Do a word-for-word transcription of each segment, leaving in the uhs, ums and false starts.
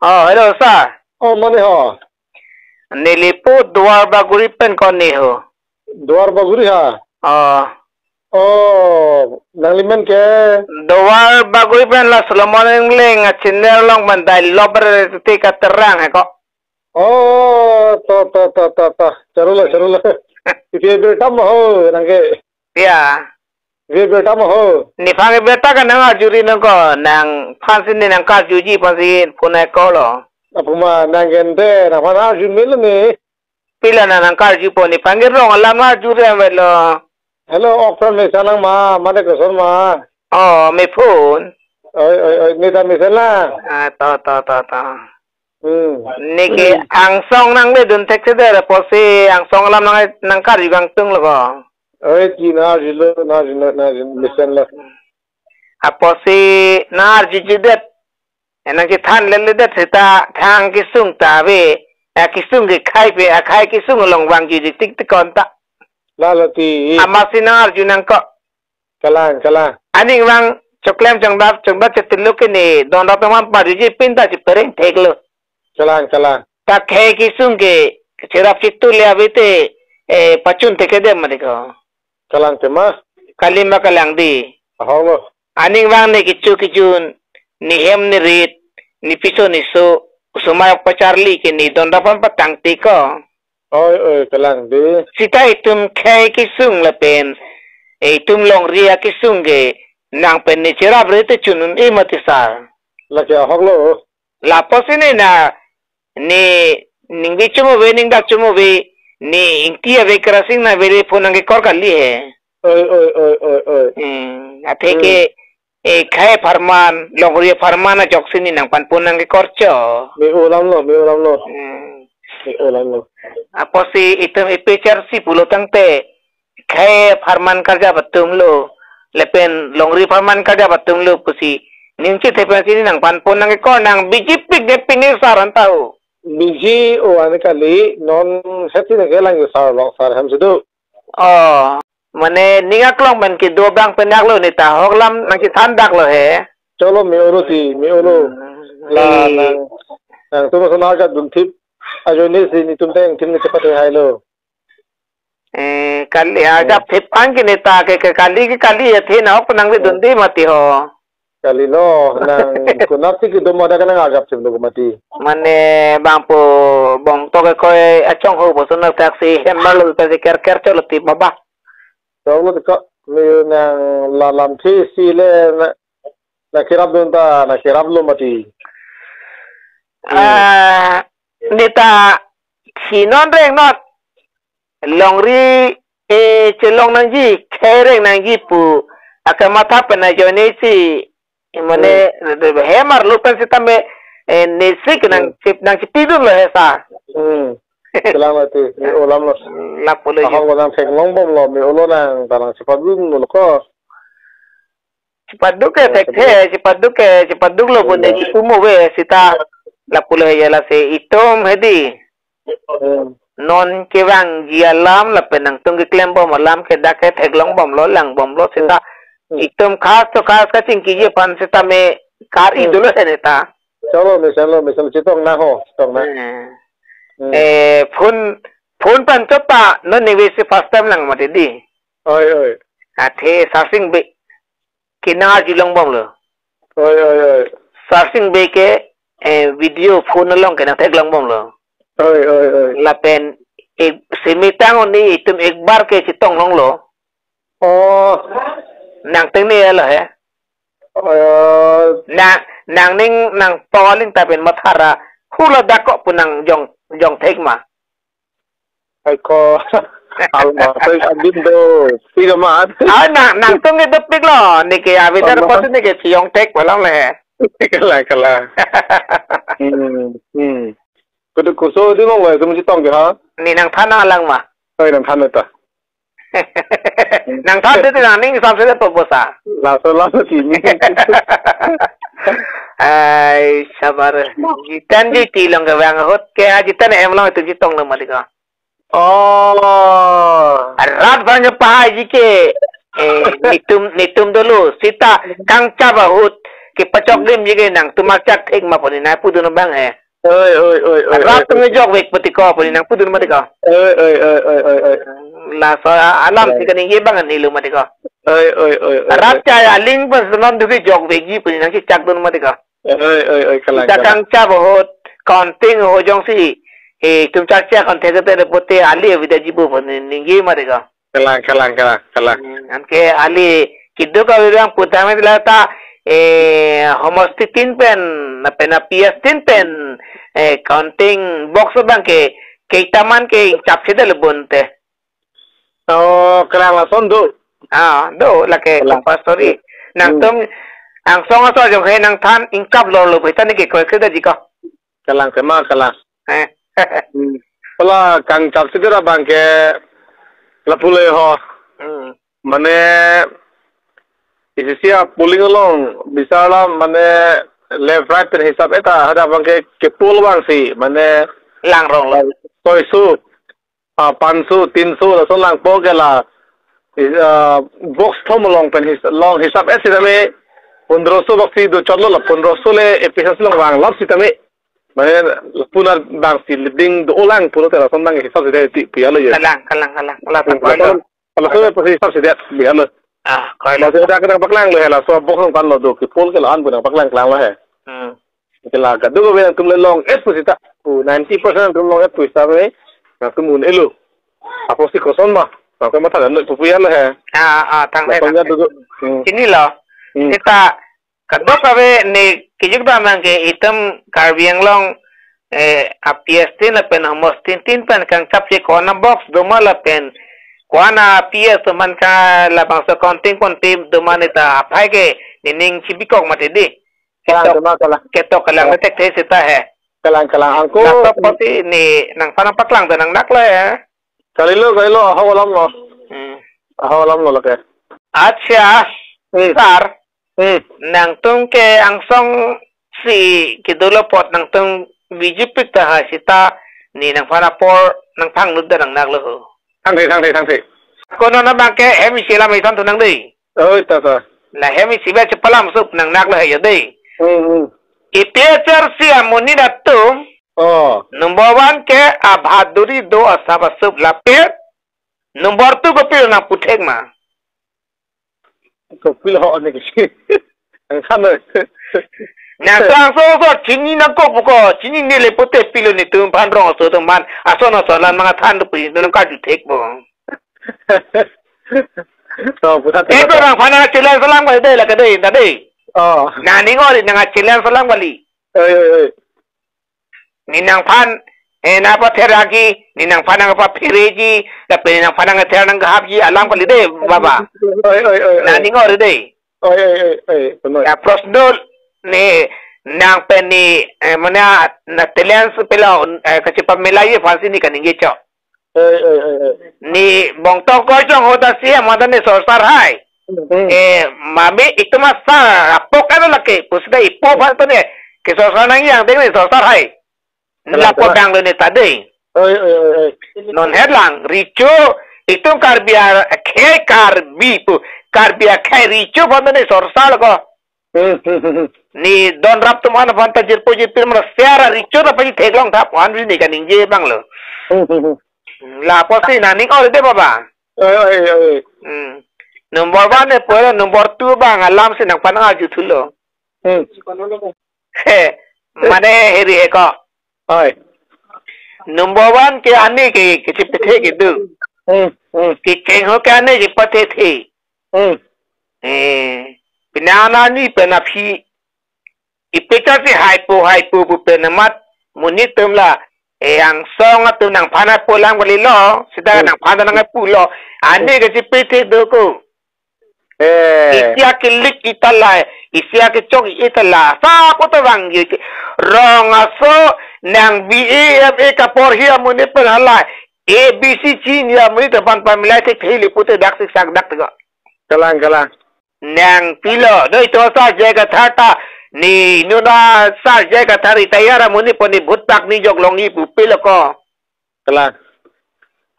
Oh, hello, sir. Oh, mane ho? Neli pu Duar Bagori pen ko-an ho. Duar Bagori ha? Oh. Oh, nanglimen ke? Duar Bagori pen la Solomon Engleng a-channel along bandai lobber te katerang he ko. Oh, to, to, to, to, to. Charula, charula. Ipi birta ma ho, nang ke? Ya. Ipi birta ma ho. Nephan ke birta ke nang arjuri nang ko, nangphan si ne nang karjuji aphan si phone ko lo. Apuma nang gente, nangphan arju melo ne. Pila nang nang karjupo, nephan ke rong alam arjuri avelo. Hello, ok pran me sanang ma, mane koson ma. Oh, me phone. Oi, oi, oi, ne ta mesen lang. Ah, to, to, to, to. Hmm. Neke angsong nangledun thekthedet apotsi angsong alam nang, nang karju kangtung lo ko. Oi, ti nang arjulo, nang arjulo, nang arjulo, mesen lo. Apotsi nang arjujidet. Nang kethan leledet seta thang kesung ta ave. Eh, kesung ke khei pe, akhei kesung along vangjuji tik tik ko-an ta. Lalo ti. Amatsi nang arju nang ko. Kalang, kalang. Aning vang choklem chongdap, chongdap chetiluk ke ne, don rap teman parjuji pin ta chepereng theklo. Kalang, kalang. Ta khei kesung ke, cherap chitu le ave te, eh, pachun thekthedet mati ko. Kalang tema. Kali ma kalang di. Ahok lo. Aning vang ne kecho kejun, ne hem ne rit, ne piso ne so, osomar pacharli ke ne don rap aphan patang tik ko. Oi, oi, kalang di. Seta itum khei kesung lapen, eh, itum longri akesung ke, nang pen ne cherap re te chun un-e mati sir. Lake ahok lo. Lapusi ne na, ne, ningve chomove, ningdak chomove, ne ingti ave kerasing na vele phone nang kekor kali he. Oi, oi, oi, oi, oi. Hmm, athe ke, Hmm. eh, khei apharman, longri apharman ajoksi ne nangphan phone nang kekor cho. Me-o alam lo, me-o alam lo. Hmm. Me-o alam lo. Apotsi itum A P H R C pulo tangte, khei apharman karjap atum lo, lapen longri apharman karjap atum lo pusi, ning chithek pensi ne nangphan phone nang kekor nang busy pik de pik ne sir anta ho. Busy o ane kali, non heti nang kelang yo sir lo sir hem si do. Oh, mane ning aklong pen kedo abang pen dak lo ne ta ahok alam nang kethan dak lo he. Cholo me-o lo ti, me-o lo. Hmm, La eh. nang, nangtum ason arjap dunthip ajoine si netum ta ingthim ne chepat hai lo. Eh, kali, ah, Hmm. jap thip ang ke ne ta ke, ke kali ke kali ya the na ok nang le Hmm. dun di mati ho. Kali lo, nang kunap ti kedo moda ke nang arjap thip lo mati. Mane bangpo bong tok ke koi achong ho boson na taxi hem lo ta ker ker cholo ti baba. Cholo ti ko, me nang la lamthe si le na, na kerap dun ta, na kerap lo mati. Hmm. Ah, ne ta si non reng not. Longri, eh, chelong nangji, khei reng nangji pu, akamatha pen ajoine si, mane, Hmm. hem arlo pen sitame, eh, ne si ke nang Hmm. chip, nang chipidun lo he sir. Hmm. Kalang mati, me-o alam lo. Lapulo Ahok ji. lo nang theklong bom lo, me-o lo nang, ta nang chepadun lo ko. Chepaduk ke Eh, thekthe, chepaduk. chepaduk ke, chepaduk lo pu ne Hmm. chipu mo ave seta. Lapulo he ya lasi itum hedi. Hmm. Non kevangji alam lapen nangtum keklem bom alam ke dak ke theklong bom lo, lang bom lo seta. Hmm. Itum khas to khas kachingkiji aphan seta me kar Hmm. idolo he ne ta. Cholo mesen lo, mesen lo, chetong nang ho, chetong nang. Hmm. Hmm. Eh, phone, phone pen chot ta, non ne vesi first time lang mati di. Oi, oi. Athe sarsing be ke nang arjulong bom lo. Oi, oi, oi. Sarsing be ke, eh, video phone along ke nang theklong bom lo. Oi, oi, oi. Lapen, eh, simi tang oni itum ekbar ke chetong long lo. Oh. Nang tengne lo he. Oi, oi. Nang, nang ning, nang toling ta pen mathara. Hula dakok pu nang jong, jong thek ma. Ai ko. Alma, sai adim do. Tiga mat. Ah, nang, nangtum ke dopik lo. Ne ke avidar Alma. Pasu ne ke chiyong thek malam le. Kalang, kalang. Hmm, hmm. Kudu kurso di mong wai, tum chetong ke ha? Ne nangthan nanglang ma. Oi, nangthan ta. Nangthan de nang ning samse de poposa. Laso, laso kini. Ai, sabar. Jitan ji ti long ke vang ahut ke, ah, jitan em long itum chetong lo mati ko. Oh. Rat bang pahai ji ke. Eh, netum, netum dolo. Seta kangchap ahut. Kepachok lim ji ke nangtum archak thek ma pu ne nangpudun abang he. Oi, oi, oi, oi, rat oi, tum oi. Jokvek pati ko pu ne nangpudun mati ko. Oi, oi, oi, oi, oi, oi. Laso a-, alam si kaningje abang nilo mati ko. Oi, oi, oi, oi, rat oi. Chai aling pen non duke jokvekji pu ne nangchechakdun mati ko. Oi, oi, oi, kalang, sita kalang. Kangchap ahut, counting ahut jongsi, eh, itum chak chak kon thek te pute ali avidetji pu pu ne ningje mati ko. Kalang, kalang, kalang, kalang. Hmm, anke ali keduk abang putang me la ta, eh, homosti tin pen, lapen a P S tin pen, eh, counting box abang ke, keitaman ke ingchap si dolo bonte. Oh, kalang lason do. Ah, do, lake kalang. Compulsory. Hmm. Nangtum angsong aso jong he nangthan ingkap lorlo, pu ta ne ke koi kedetji ko. Kalang kema, kalang. Eh. Hmm. Hala kangchap si dera abang ke lapu le ho. Hmm. Mane, isi isi a polling along bisar la mane left right pen hisap-et ta hadak abang ke ke-poll abang si mane langronglo. Soiso, ah, panso, tinso, lason langpo ke la, ah, box thom along pen his-, along hisap-et sitame, pondroso box si dochotlo la, pondroso le A P H L C along vanglap sitame. Mane, lapu abang si leading dolang pulote lason abang hisap si dei ti pu ya lo ye. Kalang, kalang, kalang. Kalang, hmm, kalang. Lason, lason abang si hisap si dei pu ya lo. Ah, kalang. Laso dak nangpaklanglo he laso box nang panlo do ke-poll ke la-an pu nangpaklang klanglo he. Hmm. Ke la kaduk ave nangtum le long-et pu sita. Pu ninety percent nangtum long-et pu sita me. Nangtum un-elo. Apotsi koson ma. Nangtum matha lo pu pu ya lo he. Ah, ah, thang he, lason thang ya he. Do. Hmm. Chinilo. Hmm. Sita kaduk ave ne kejukdam abang ke itum Karbi Anglong, eh, a P S tin lapen homosti tin pen kangchap si ko-an a box doma lapen ko-an a P S atum an ke labangso counting ponpe doma ne ta aphai ke nening chibikok mati dei. Kalang, ketok, kalang, kalang. Ketok kalang, kalang. Thekthe sita he. Kalang, kalang. Angko. Laso apotsi ne nangphan nangpaklangdun nangnaklo he. Kalilo, kalilo, ahok alam lo. Hmm. Ahok alam lo lake. Acha, hmm, sir. Hmm. Nangtum ke angsong si kedolo apot nangtum B J P ta ha sita ne nangphan apor nangphan lut da nangnaklo ho. Thangthe, thangthe, thangthe. Ko non abang ke M C lam ithanthu nang dei. Oi, ta, ta. La hem isi ba chepalam sup nangnaklo he ya dei. Hmm, hmm. A P H L C amonit atum. Oh. Number one ke abhaduri do asap asup lapen. Number two kopilo nangputhek ma. Kopilo ho ne ke. Angkhan. Nangtum angsong aso chini nangkok pu ko, chinine le pute pilo netum aphan rong aso atum aphan. Ason ason lan manga than do pu netum nangkarjuthek bo. To, pusat. Eko nangphan nang challenge alam kali dei, lake dei, ta dei. Oh. Nangning ori nang challenge alam kali. Oi, oi, oi. Ne nangphan, eh, nangpather lagi, ne nangphan nangpaphereji, lapen ne nangphan nangther nangkahapji alam kali dei, Baba. Oi, oi, oi, oi. Nangning ori dei. Oi, oi, oi, oi, oi. Ya, personal ne nang pen ne, eh, mane, na talent si pilo, eh, kachepamelaiji aphansi ne kaningje chok. Oi, oi, oi, oi. Ne bongtong koi chong ahut ta C M mata ne sorsar hai. Hmm. Eh, mami itum asar apok ano lake, pusda ipo aphan to ne, ke sorsar nangji angdeng ne sorsar hai. Kalang, lapu kalang. Danglo ne ta dei. Oi, oi, oi, oi. Non helang, recho, itum Karbi akhei Karbi pu, Karbi akhei recho aphan to ne sorsar lo ko. Hmm, hmm, hmm, hmm. Ne don rap atum an aphan ta jirpo jirpi mara siara recho ta paji theklong thap, anri ne kaningje abang lo. Hmm, hmm, hmm. Lapusi nangning ori dei Baba. Oi, oi, oi. Hmm. Number one ne pulo, number two abang alam si nangphan nang arjuthulo. Hmm. He, mane heri he ko. Oi. Number one ke ani ke, kechepethe kedo. Hmm, hmm. Kecheng ho ke ani kepathethe. Hmm. Eh, penang ani pen aphi. Ipecha si haipo, haipo pu pen amat monit atum la. Eh, angsong atum nangphan apo alam kalilo. Sita, hmm, nangphan nangpulo. Ani, hmm, kechepethe do ko. Eh. Isi akelik ita la, isi akechok ita la, sa kota bang gitu. Rong aso nang B A, M A kaporhi amonit pen hala A B C chini amonit aphan pamelai thekthe le pute dak siksak dak tega. Kalang, kalang. Nang pilo, do ito sa J I Kathar ta, ne nuna sa J I Kathar itayar amonit pen ne vote pak ne jok longji pu pilo ko. Kalang.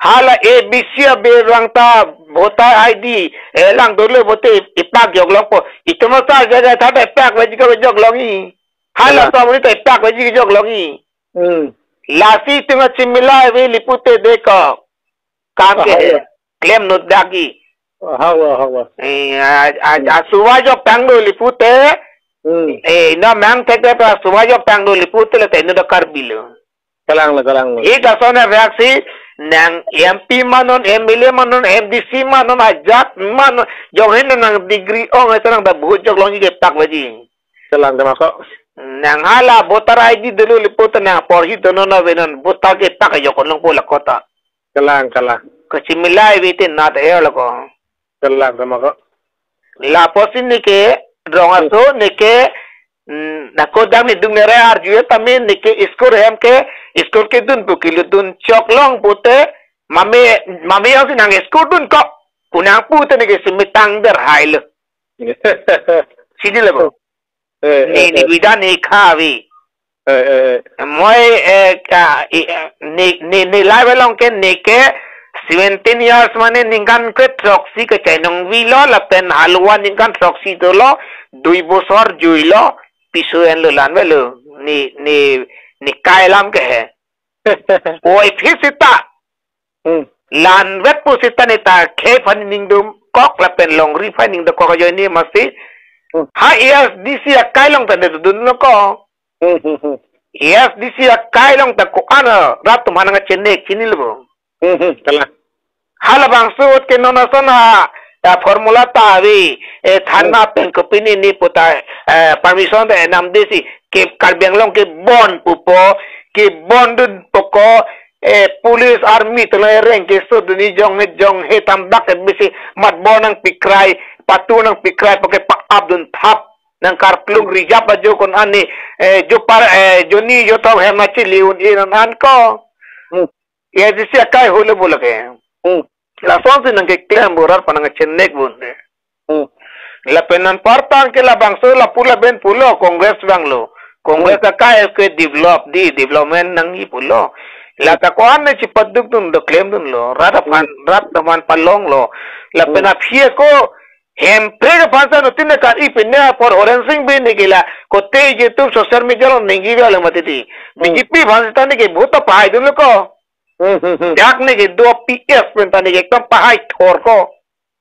Hala A B C abirang ta Voter I D, eh, lang dolo vote ipak joklongpo. Itum asar jaga tha ta ipak veji ko joklongji. Hala Kalang. Tom ni ta ipak veji joklongji. Hmm. Lasi itum chimilai ave li pute de ko. Kam ke Ah, hawa. Klem nut dagi. Ah, hawa, hawa. Eh, a, a, Hmm. a, suwa jok tang dolo li pute. Hmm. Eh, na mang thek de pa suwa jok tang dolo li pute le te nu da Karbi lo. Kalang lo, kalang lo. Ita son a reaksi nang M P ma non, M L A ma non, M D C ma non, ajat ma non, jong hin nang degree ong ita nang da vote joklongji ke pak veji. Kalang tema ko. Nang hala voter I D dolo li pute nang porhi dono na venon voter ke pak joklongpo la kota. Kalang, kalang. Kachimilai ave te nat er lo ko. Kalang tema ko. Lapusi neke rong Hmm. aso neke, mm, nako dang ni dung nere arju ya tame neke school hem ke, school kedun pu kelutdun choklong pute mame, mame yang si nang school dun ko. Kunang pute neke si metang der hai lo. Sidi lebo. Eh, eh, Ni, ni eh. Bida ni khavi. Eh, eh, eh. Moi, eh, ka, i, eh, ni, ni, ni live along ke ni ke seventeen years mane ningkan ke throksi ke chainong vilo lapen halwa ningkan throksi dolo dui bosor juilo pisu en lo lan velo ni, ni, ni kai lam ke he. Oi phi sita. Hmm. Lanvet pusita neta khei aphan ningdum kok lapen longri aphan ningdum kok ajoine masi. Hmm. Ha A S D C akai along ta ne dun lo ko. Hmm, hmm, hmm. A S D C akai along ta ko-an rat atum aphan nangchenek chini lo. Hmm, hmm. Kalang. Halabangso ahut ke non ason ha, ya, formula ta ave, eh, thanma Hmm. pen kopine ni puta, eh, permission ta enam desi ke Karbi Anglong ke bon pupo, ke bon dunpo ko, eh, police army tolo reng keso dunji jong he jong he tambak ke besi mat bon nangpikrai, patu nangpikrai pu ke pa-ap dun thap, nang karklung rijap ajo kon ani, eh, jopar, eh, joni jothom hem na chili un-e non an ko. Hmm. A S D C akai hole bula ke. Hmm. Lasonsi nangkeklem bo rat aphan nangchenek bo ne. Hmm. Lapen anparta ke labangso lapu laben pulo Congress vanglo. Congress Hmm. akai ke develop di development nangji pulo. Hmm. Lata ko-an ne chipaduk dun do klem dunlo. Rat aphan, Hmm. rat aphan palonglo. Lapen Hmm. aphi ako Hemprek aphan sa nutin na kar-i pine apor Horensing Bey ne ke la kote je tum social media along ningje ave le mati ti. Hmm. B J P aphan sita ne ke vote ta pahai dunlo ko. Hmm, hmm, hmm. Dak ne ke do P S pen ta ne ke ekdom pahai thor ko.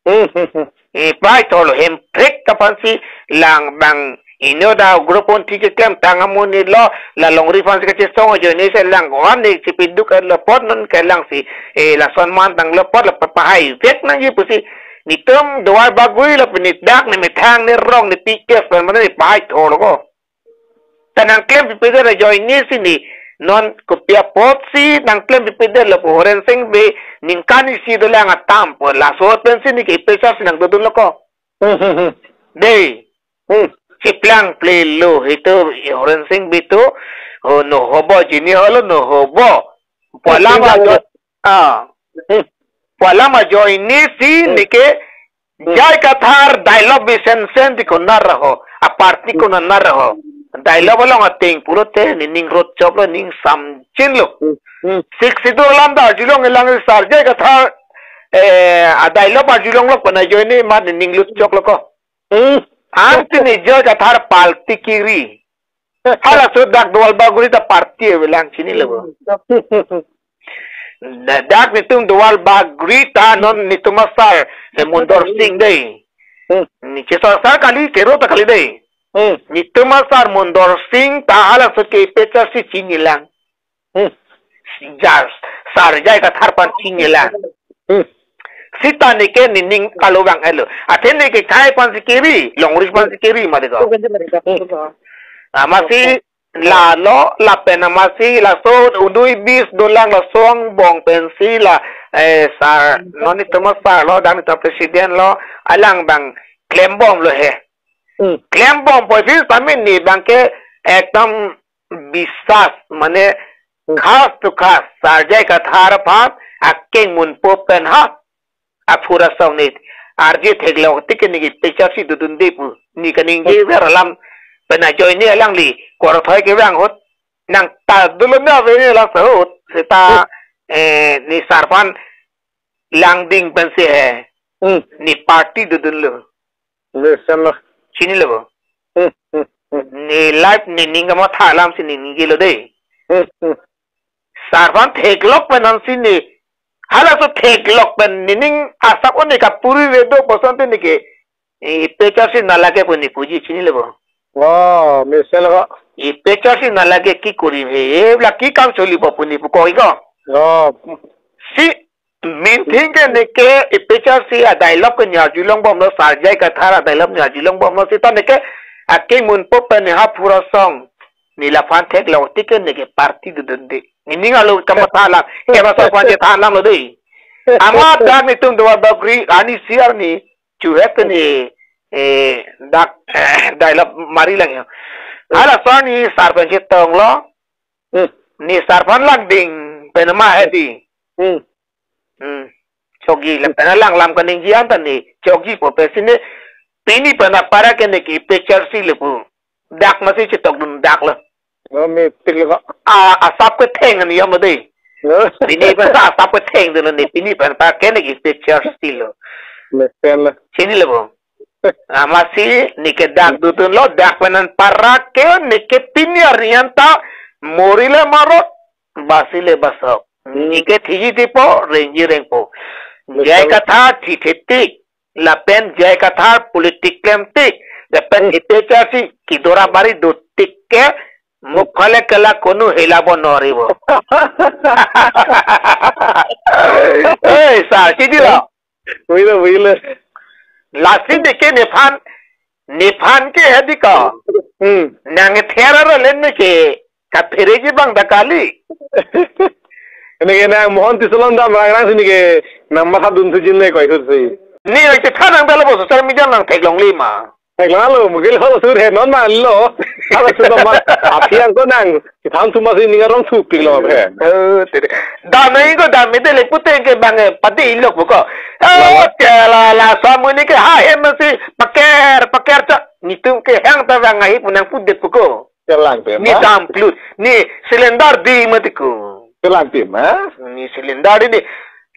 Hmm, hmm, hmm. Eh, pahai thor lo Hemprek aphan si lang bang inut a group on ti keklem tang amonit lo la longri aphan si kachesong ajoine si lang ko-an ne chipiduk lo apot non kelang si, eh, lason man tanglo apot la pa-, pahai vek nangji pusi. Netum Duarbagori lapen ne dak ne methang ne rong ne P F pen mane ne pahai thor lo ko. Ta nangklem pipedet ajoine si ne non kopi apotsi nangklem pipedet lapu Horensing Bey ningkan isi dolang atam pu laso pensi ne ke pesa si nangdodun lo ko. Hmm, hmm, hmm. Dei. Hmm. Chiplang ple lo hito Horensing Bey to. Oh, no hobo jini holo no hobo. Pu alam Hmm. ajo-, ah. Hmm. Pu alam ajoine si Hmm. ne ke Hmm. J I Kathar dialogue bisen sen ti konar ho. A party Hmm. konar ho. Dialogue along ateng pulote ne ning rot chop lo ning samjin lo. Hmm. Hmm. Sixth Schedule alam ta arjulong elang sar J I Kathar, eh, a dialogue arjulong lo pen ajoine ma ne ning lut chok lo ko. Hmm. Ansi ne J I Kathar party kiri. Halaso dak Duarbagori ta party avelang chinilo bo. Hmm. Da-, dak netum Duarbagori ta non netum asar, eh, Mondor Sing dei. Hmm. Ne chesar sar kali kero ta kali dei. Hmm. Netum asar Mondor Sing ta halaso ke pecharsi chinilang. Hmm. Jar, sar J I Kathar aphan chinilang. Hmm. Sita ne ke ne ning kalo vang elo. Athe ne ke khei aphansi kiri, longri aphansi kiri mati ko. Hmm. Amatsi lalo, lapen amatsi laso udui bis dolang laso angbong pensi la, eh, sar, non netum asar lo, dak netum president lo, alang bang klembom lo he. Hmm. Klembom po fis tamin ne bang ke ekdom bisas, mane Hmm. khas to khas, sar J I Kathar aphan akeng munpo pen ha, aphura song ne arje theklong tik ne ke pecharsi dodunde pu. Ne kaningje Hmm. ver alam pen ajoine alangli, kor thoi ke vang ahut. Nang ta dolo na ave ne laso ahut. Seta, Hmm. eh, ne sar aphan langding pensi he. Hmm. Ne party dodunlo. Mesenlo. Chinilo bo. Hmm, hmm, hmm. Ne life ne ning kamatha alam si ne ningjelo dei. Hmm, hmm. Sar aphan theklok pen ansi ne. Halaso theklok pen ne ning asap one kapuri redo puson te ne ke. E, APHLC nalake pu ne puji chinilo bo. Oh, mesenlo. APHLC nalake ki kori he. E, la ki kam cholipo pu ne pu koi ko. Oh. Si main thing ke ne ke APHLC a dialogue ke ne arjulongbomlo, Sar J I Kathar a dialogue ne arjulongbomlo, seta ne ke ake munpo pen ne ha pura song. Ne laphan theklok tik ke ne ke party dodunde. Ne ning alo kamatha alam. Ke ba so kwan je tha alamlo dei. Amat dak netum dua bagri ani siar ne chuhek ne, eh, dak, eh, dialogue mari lang yo. Hala so ne sar pen chetonglo. Hmm. Ne sar aphan langding pen ma hedi. Hmm. Hmm. Chokji lapen alang lam kaningje anta ne chokjipo pensi ne pini pen apara ke ne ke APHLC le pu. Dak masi chetokdun daklo. Oh, mepiklo. A, asap ketheng ani yom dei. Oh. Pini pen asap kethengdunlo ne pini pen apara ke ne ke APHLC lo. Mesenlo. Chinilo bo. Amatsi ne ke dak dodunlo, dak pen anpara ke ne ke pini arni anta mori le marot, basi le basok. Hmm. Ne ke thiji thipo, rengji rengpo. Betul. J I Kathar thithetik, lapen J I Kathar politic klemtik, lapen Hmm. APHLC kidora bari dotik ke, mukhale kela konu hela bo nori bo. Hei, sar, chinilo. Builo, builo. Lasi ne ke nephan, nephan ke hedi ko. Hmm. Nang thera ro len ne ke kaphere ji bang da kali. Ne ke nang Mohon Tisso along dam rangrang si ne ke nang matha dun thujin le koi thutsi. Ne ke tha nang dalo bo social media nang theklongle ma. Theklonglo, mugil ho sur he non ma lo. Hala sur ma. Aphi ang ko nang. Kithan thuma si ning arong thupiklo he. Oh, te. Dam nang ko dam mete le pute ke bang, eh, pati ilok buko. Oh, Lala. Te la la samu ne ke ha hem si paker, paker cha. Netum ke hang ta bang ahi punang pudet buko. Kelang te Ne ma. Dam klut. Ne cylinder di mati ko. Kelang te ma. Ne cylinder di.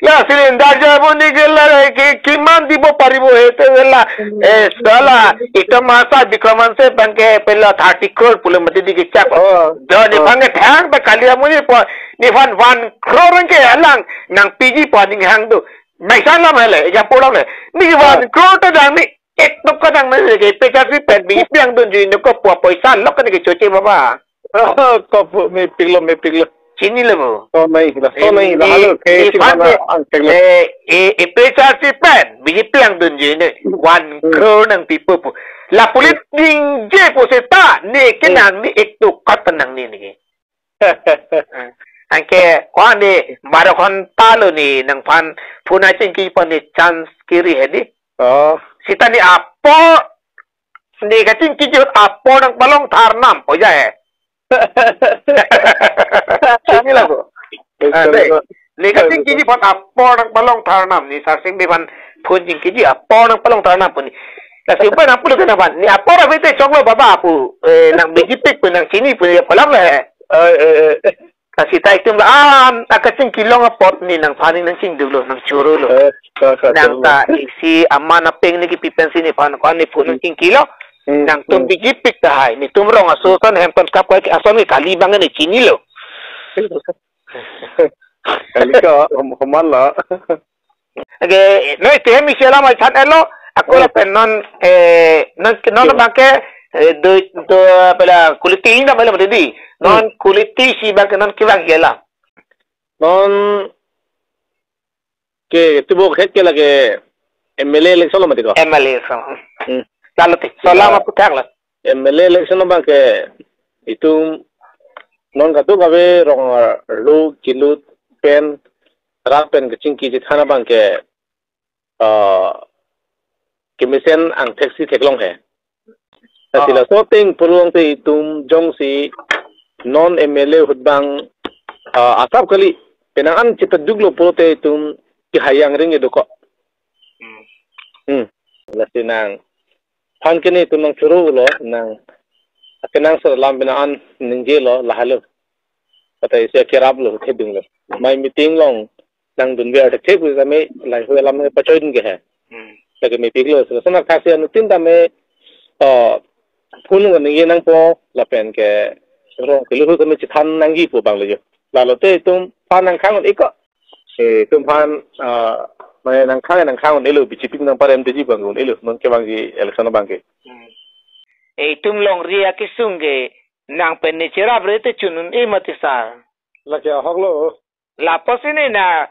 Ya, cylinder jabo ne ke la ke kiman dibo paribo he te la. Hmm. Eh, sala, ito masa Bikram Hanse abang ke pela thirty crore pulo mati di kechak. Oh. Do ne Oh. Abang ke thang ta kali amu ne po, nephan one crore ke alang nangpiji po ning hang do. Maisan lam hele, example lam le. Ne Oh. One crore ta dang ne ek tok kadang ne ke APHLC pen bi piang dun jui ne ko po poisa lok ne ke choche baba. Oh, kopu mepiklo, mepiklo. Chinilo bo. So nai, la, so nai, la, ne, halo, ke ne si phan mana ke, ang teklo. Eh, eh, APHLC pen, biji piang dun jui ne, one Hmm. crore nangpipo pu. La police Hmm. ningjepo seta, ne ke Hmm. nang ne ek tok kat nang ne ne ke. Hmm. Anke, ko ne, baro khon talo ne, nangphan, phone achingki pon ne chance kiri hedi. Oh. Seta ne apo, ne kachingkiji apor nangpalong tharnam, oja he. Chinilo bo. Betul, Ah, dei. Betul. Ne kachingkiji aphan apor nangpalong tharnam, ne Sarsing Bey aphan phone chingkiji apor nangpalong tharnam pu ne. Lasi upai nangpulo ke nangphan. Ne apor ave te choklo baba pu, eh, nang biji pik pu nangchini pu ne palam le he. Ai, ai, ai. Lasi ta itum la, ah, akachingki long apot ne nangphan ne nangchingduklo, nangchorolo. Eh, ka, ka, Nang chorolo. Ta isi aman apeng ne kipi pensi nephan ko ne phone Hmm. nangchingkilo. Hmm, Nangtum hmm. biji pik tahai. Netum rong aso Hmm. ason hem tonkap kai ason ke kali abang ne chinilo. Kali ka, hom-, homan la. Ake, noi te hem isi alam ai than elo, ako Hmm. lapen non, eh, non, non Hmm. abang ke, eh, do, do, pela quality ing dam elo mati di. Hmm. Non quality si abang ke non kevang isi alam. Non ke, tubo khet ke lake M L A election lo mati ko? M L A election. Hmm. Lalo te, so Ya. Alam aputhak la. M L A election abang ke itum non kadokave rong arlo kelut pen rat pen kachingki chethan abang ke, ah, kemesen angthek si theklong he. Lasi Ah. laso ateng pulote itum jongsi non M L A ahut abang, ah, asap kali penang an chepeduklo pulote itum kehayang ring edo ko. Hmm. Hmm. Lasi nangphan ke netum nangchorolo, nang akenangsot alam penang an ningjelo lahelo. Kata isi akeraplo, thedunglo. Mai meeting along nangdunver thekthek pu tame lahei alam pachoidun ke he. Hmm. Lake mepiklo, so, so na kasi anuttin tame, uh, phone nangji nangpo, lapen ke rong keluhu tame chethan nangjipo abang lo jo. Lalo te itum aphan nangkhang un-e ko. Eh, itum aphan, uh, mane nangkhang nangkhang un-elo, B J P nangparemdeji abang un-elo, non kevangji election abang ke. Hmm. Eh, itum longri akesung ke nang pen ne cherap re te chun un-e mati sir. Lake ahok lo. Lapusi ne na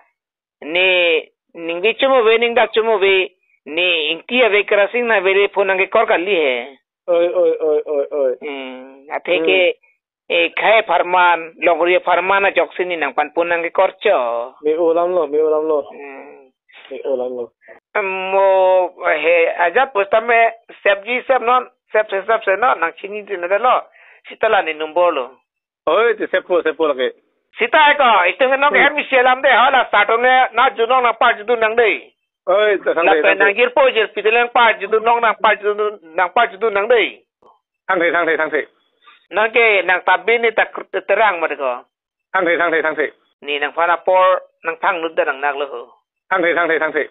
ne ningve chomove, ningdak chomove, ne Ingti ave, Kerasing ave le phone nangkekor kali he. Oi, oi, oi, oi, oi. Hmm, athe ke, Hmm. eh, khei apharman, longri apharman ajoksi ne nangphan phone nangkekor cho. Me-o alam lo, me-o alam lo. Hmm. Me-o alam lo. Mo he ajat pusitame sepji sep non, sep se sep se non, nangchinidun lo. Seta la ne number lo. Oi, te seppo, seppo lake. Seta ko, itum ke non ke Hmm. M C alam de, hala sar atum ne, nang junong nangpajudun nang de. Oi, te thang de, Lapen thang de. Nang jirpo jirpi te nangpajudun non, nangpajudun, nangpajudun nang de. Thang de, thang de, thang de. Nang ke, nang tabin ne ta krut terang mati ko. Thang de, thang de, thang de. Ne nangphan apor, nangthang lut da nang nak lo ho. Thang de, thang de, thang de.